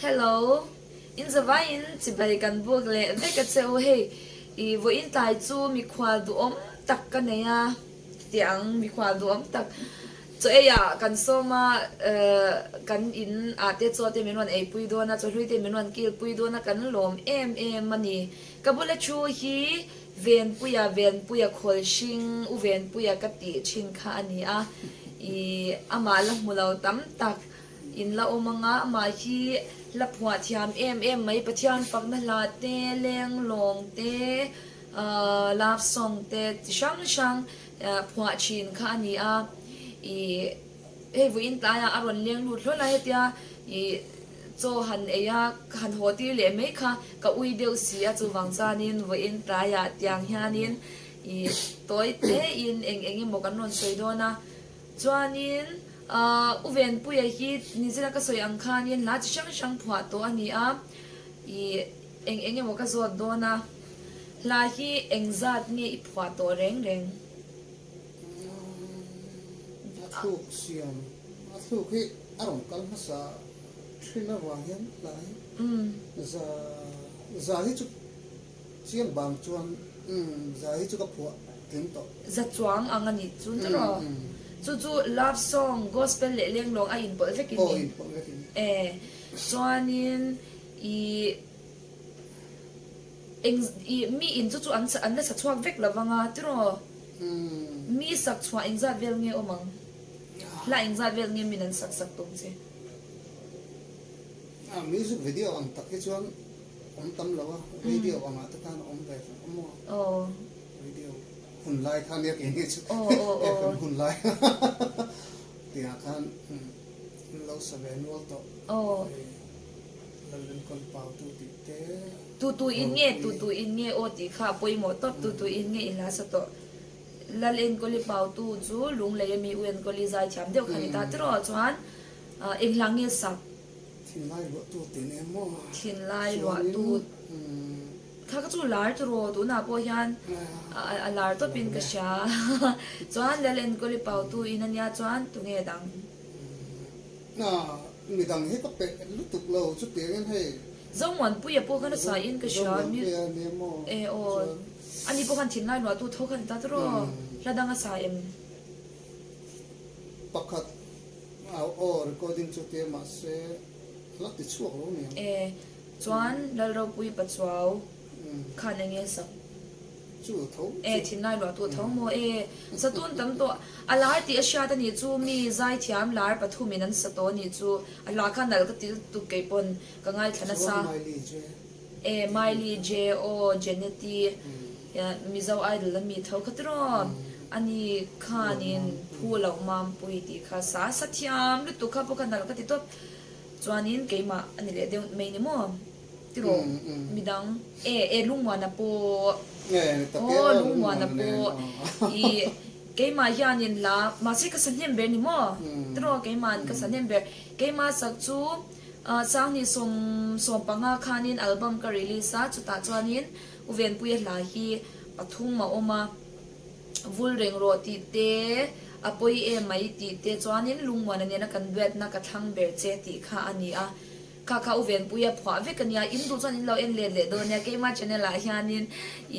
Hello, in zavaiin chibai kan buk leh vek a che u. Hei, i vawiin tlai chu mikhual duhawm tak ka nei a, tih ang mikhual duhawm tak chaw ei ah kan sawm a, kan in ah te chaw te min rawn eipui dawn a, chawhlui te min rawn kilpui dawn a, kan lawm em em a ni. Ka bula thu hi Venpuia, Venpuia Khawlhring, U Venpuia ka tih thin kha a ni a, i amah la hmu lo tam tak. In la awm anga amah hi hla phuah thiam em em mai Pathian fakna hla te, lenglawng te, love song te chi hrang hrang phuah thin kha a ni a. Ih hei vawiin tlaiah a rawn leng lut hlawl a hetia ih chaw han ei a ka han haw tir leh mai kha ka ui deuh si a chuvang chuanin vawiin tlaiah tiang hianin ih tawi tein eng eng emaw kan rawn sawi dawn a. Chuanin U Venpuia hi nizira ka sawi ang khanin hla chi hrang hrang phuah tawh a ni a, ih eng eng emaw ka zawt dawn a, hla hi eng zat nge i phuah tawh reng reng? A thluk siam, a thluk hi a rawn kal hmasa thin avang hian hla hi za za hi chu Chiang bang chuan umm zai hi chu ka phuah tling tawh. Za chuang ang a nih chu tiraw? Chu chu love song, gospel leh lenglawng a inpawlh vek in ni. Aw inpawlh vek in. E chuanin i eng i mi in chu chu an an la sa chhuak vek lo vang a tiraw? Mi sak chhuah engzat vel nge awm ang? Hla engzat vel nge min an sak sak tum che? A music video ang tak hi chuan Awm tam lo a, radio angah te khan a awm ve fo maw? Radio hun lai kha nia kei ni chu FM hun lai tihah khan an lo sa ve nual tawh. Lalrinkawn pau tu tih te. Tu tu in nge tu tu in nge aw tih kha a pawimawh tawp tu tu in nge i hla sa tawh. Lalenkawli pau tu chu Lunglei ami U Enkawli zaithiam deuh kha ni ta tiraw chuan eng hla nge sak? Thinlai luahtu tih nen maw? Thinlai luahtu kha ka chu lar chu raw tunah pawh hian a lar tawpin ka hria. Chuan Lal Enkawli Pautu in ania chuan tunge dang? Midang hi ka peh lutuk lo chutiangin hei. Zomuanpuia pawh khan a sa in ka hria. Zomuanpuia ania maw? E aw. Ani pawh khan thinlai luahtu tho khan ta tiraw? Hla dang a sa em? Pakhat. Au aw recording chu tia mahse la ti chhuak lo niang. E chuan Lalropui Pachuau khan eng nge sak? Chu tho chu. E thinlai luah tu tho maw e satun tam tawh a lar tih a hriat a nih chu mi zaithiam lar pathumin an sa tawh a nih chu a hla kha nalh ka ti lutuk kei pawn ka ngaithla nasa. Chuan Miley J. E Miley J aw Jeneti Mizo Idol a mi tho kha tiraw ani khanin phu loh mampui tih kha sa sa thiam lutuk kha pawh kha nalh ka ti tawp chuanin keimah a ni leh deuh mai ni maw tiraw midang e e lungmuana pawh aw lungmuana pawh i keimah hianin la mahse ka sa hnem ber ni maw tiraw keima'n ka sa hnem ber keimah sak chu Sanghnih 15 khanin album ka release a chutah chuanin U Venpuia hla hi pathum a awm a, Vul reng rawh tih te, A pawi em mai tih te chuanin Lungmuana nena kan duetna ka thlang ber che tih kha a ni a. Kha kha U Venpuia phuah vek a nia, in duh chuan in lo en let leh dawn nia, keima channel ah hianin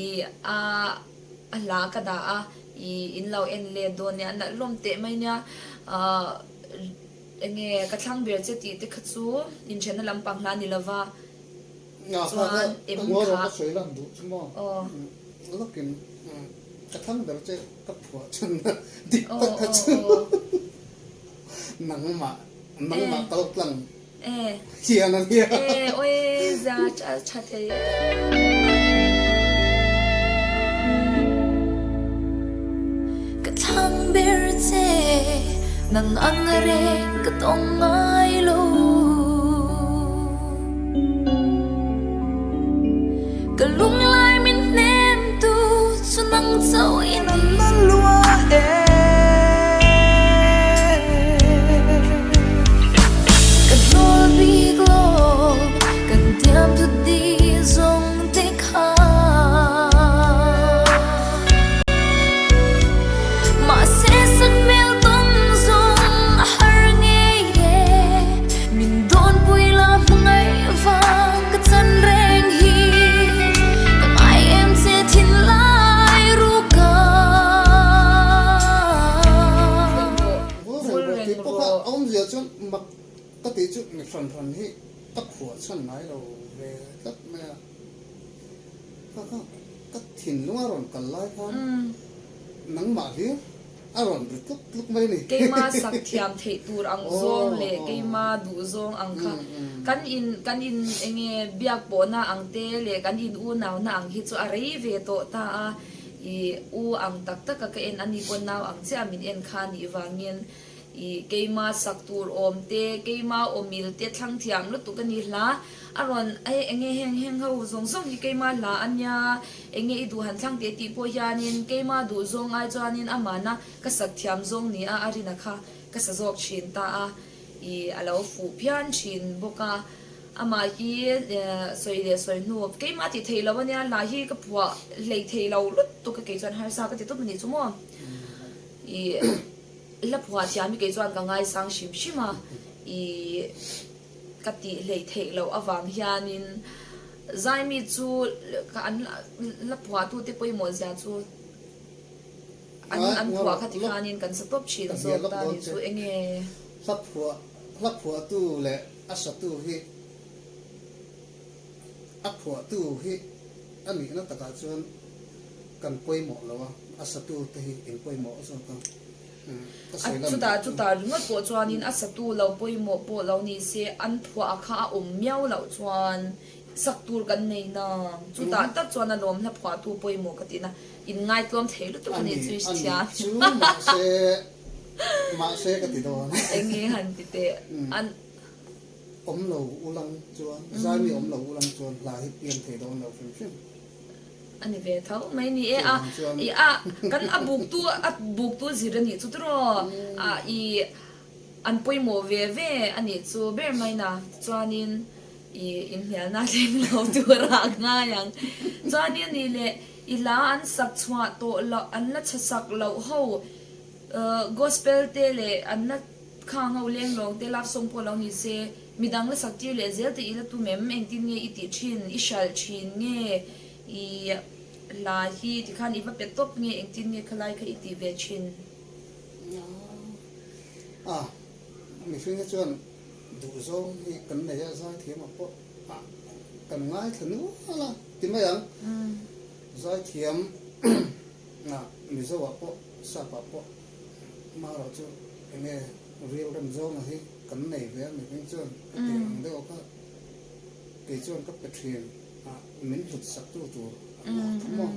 i a a hla ka dah a, i in lo en let dawn nia, nalh hlawm teh mai nia, ahh enge ka thlang ber che tih te kha chu inthenna lampang hla ni lova. Chuan em kha. Ka sawi lan duh chu maw? Lawkin ka thlang ber che ka phuah chhan na dik tak kha chu nangmah nangmah kal tlang hian a nia. E awi za tha thei e. Ka thlang ber che nang ang reng ka tawng ngai lo. Ka lunglai min hnem tu chu nang chauh i ni. Ka hnawl bik lo kan tiam tu di zawng te kha. Mahse sak hmel tawn zawng a har ngei e. Mi hran hran hi ka phuah chhan ngai lo ve tlat mai a. Kha kha ka thinlung a rawn kal lai khan nangmah hlir a rawn ri tluk tluk mai a ni. Keima sak thiam theih tur ang zawng leh keima duh zawng ang kha kan in kan in enge biak pawhna ang te leh kan in unauna ang hi chu a rei ve tawh ta a, i u ang tak taka ka en a ni pawn nau ang chiah min en kha nih vangin I keima sak tur awm te, keima awmil te thlang thiam lutuk a ni hla. A rawn hei enge heng heng ho zawng zawng hi keima hla a nia, enge i duh han thlang teh tih pawh hianin keima duh zawng ai chuanin amahna ka sak thiam zawng ni a a rina kha ka sa zawk thin ta a, i a lo fuh phian thin bawk a. Amah hi sawi leh sawi hnu keima tih theih loh a nia, hla hi ka phuah hlei thei lo lutuk a kei chuan harsa ka ti tawp a nih chu maw. I. Hla phuah thiam hi kei chuan ka ngaisang hrim hrim a, i ka tih hleih theih loh avang hianin Zaimi chu an hla phuahtute pawimawh zia chu an an phuah kha tikhanin kan sa tawp thin zawk ta nih chu eng nge? Hla phuah hla phuahtu leh a satu hi a phuahtu hi a nihna takah chuan Kan pawimawh lo a, a satu te hi in pawimawh zawk a, ka sawi lan Chutah chutah ringawt pawh chuanin a satu lo pawimawh pawh lo ni se, an phuah kha a awm miau loh chuan sak tur kan nei nang. Chutah tak chuan a lawm hla phuahtu pawimawh ka tihna in ngaitlawm thei lutuk a ni chu i hrethiam. Ani chu mahse mahse ka ti dawn. Eng nge han ti teh an. Awm lo ulang chuan, zaimi awm lo ulang chuan hla hi pian thei dawn lo hrim hrim. A ni ve tho mai ni e a i a kan a buktu a buktu zir a nih chu tiraw a i an pawimawh ve ve a nih chu ber mai na chuanin i inhnialna thleng lo tura a ngai ang chuanin ni leh i hla an sak chhuah tawh loh an la chha sak loh ho gospel te leh an la khang ho leng lawng te love song pawh lo ni se Midang la sak tir leh zel tih i la tum em? Engtin nge i tih thin? I hralh thin nge? I hla hi tikhan i va pe tawp nge? Engtin nge khalai kha i tih ve thin? A, mihring hi chuan duhzawng hi kan nei a, zaithiam ah pawh kan ngaithla nual a ti mai ang. Zaithiam Mizo ah pawh Sap ah pawh marawh chu enge rilrem zawnga hi kan nei ve a mihring chuan ka tih ang deuh kha kei chuan ka pe thin a min hlut sak tu tur ang a tha maw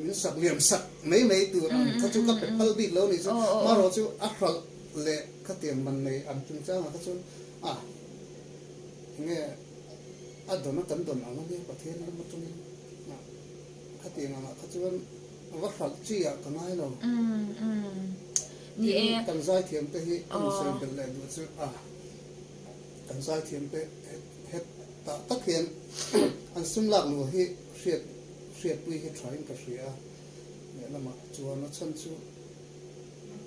min sak liam sak mai mai tur ang kha chu ka pe phal bik lo ni chu marawh chu a hralh leh khatiang man nei ang chungchangah kha chuan a enge a dawn a kan dawn ang a nia Pathian ram atangin a khatiang angah kha chuan A va hralh chi ah ka ngai lo. Ni e. Kan zaithiam te hi ka rawn sawi belh leh duh chu a, kan zaithiam te het tah tak hian an sum lak luh hi hriat hriatpui hi tha in ka hria a, lehlamah chuan a chhan chu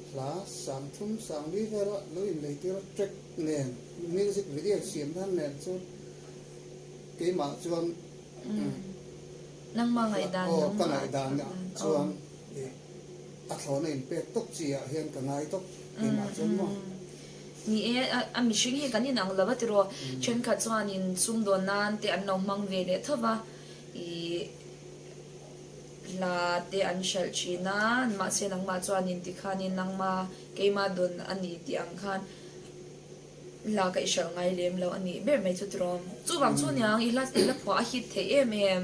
hla sangthum sangli vela lo inlei tir a track nen music video siam nan nen chuan keimah chuan Nangmah ngaihdan Aw, ka ngaihdan chuan a thlawhna inpek tawp chi ah hian ka ngai tawp keimah chuan maw. Ni e, a mihring hi kan inang lo va tiraw, thenkhat chuanin sumdawn nan te an lo hmang ve leh tho va, ih hla te an hralh thin a, mahse nangmah chuanin tikhanin nangma keimah dawn a ni tih ang khan Hla ka i hralh ngai lem lo a nih ber mai chu tiraw. Chuvang chu niang i hla i hla phuah a hit theih em em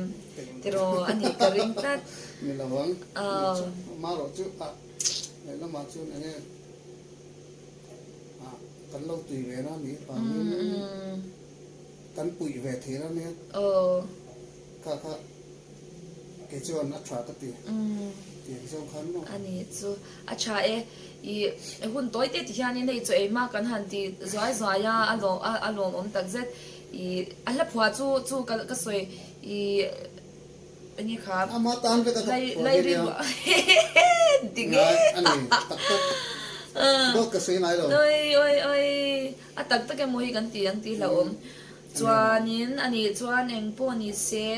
tiraw a nih ka ring tlat. Ni lo ang. Marawh chu a lehlamah chuan eng nge kan lo tui ve na nih vangin kan puih ve thei la nia. Kha kha. Kei chuan a tha ka ti. Tiang zawng khan maw? A ni chu a tha e. I hun tawi te ti hianin hei chaw ei hma kan han ti zuai zuai a, a lawm a lawmawm tak zet. I a hla phuah chu chu ka ka sawi i eng nge kha? Ama tan vek a ka phuah hi nia. Ti nge? Ngai a ni tak tak. Dawt ka sawi ngai lo. Oi oi oi a tak tak emaw hi kan ti ang tih hlauhawm. Chuanin a nih chuan eng pawh ni se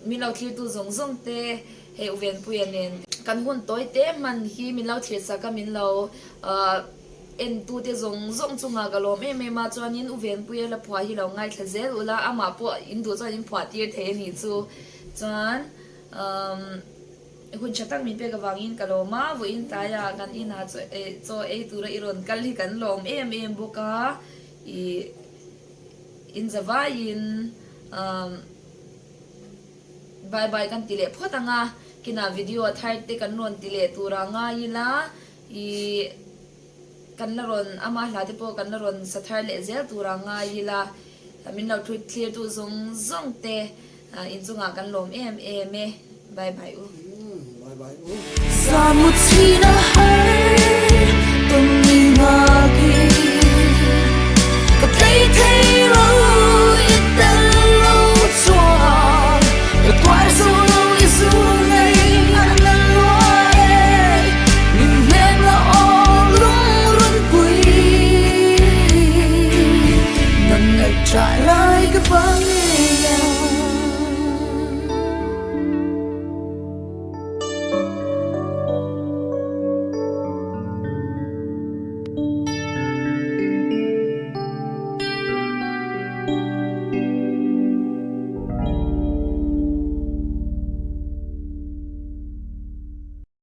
min lo thlirtu zawng zawng te hei Uvenpuia nen kan hun tawi te hman hi min lo thlir chak a min lo. Entute zawng zawng chungah ka lawm em em a, chuanin U Venpuia la phuah hi lo ngaithla zel ula, amah pawh in duh chuan in phuah tir thei a nih chu. Chuan umm hun tha tak min pek avangin ka lawm a, vawiin tlaiah kan inah chaw eh chaw ei tura i rawn kal hi kan lawm em em bawk a, ih in za vaiin umm bye bye kan ti leh phawt ang a, kinah video thar te kan rawn ti leh turah ngai ila. I kan la rawn ama hla te pawh kan la rawn sa thar leh zel tur a ngai ila min lo thut thlir tu zawng zawng te inchungah kan lawm em em e bye bye u. Bye bye u. Zan mu chhin a har.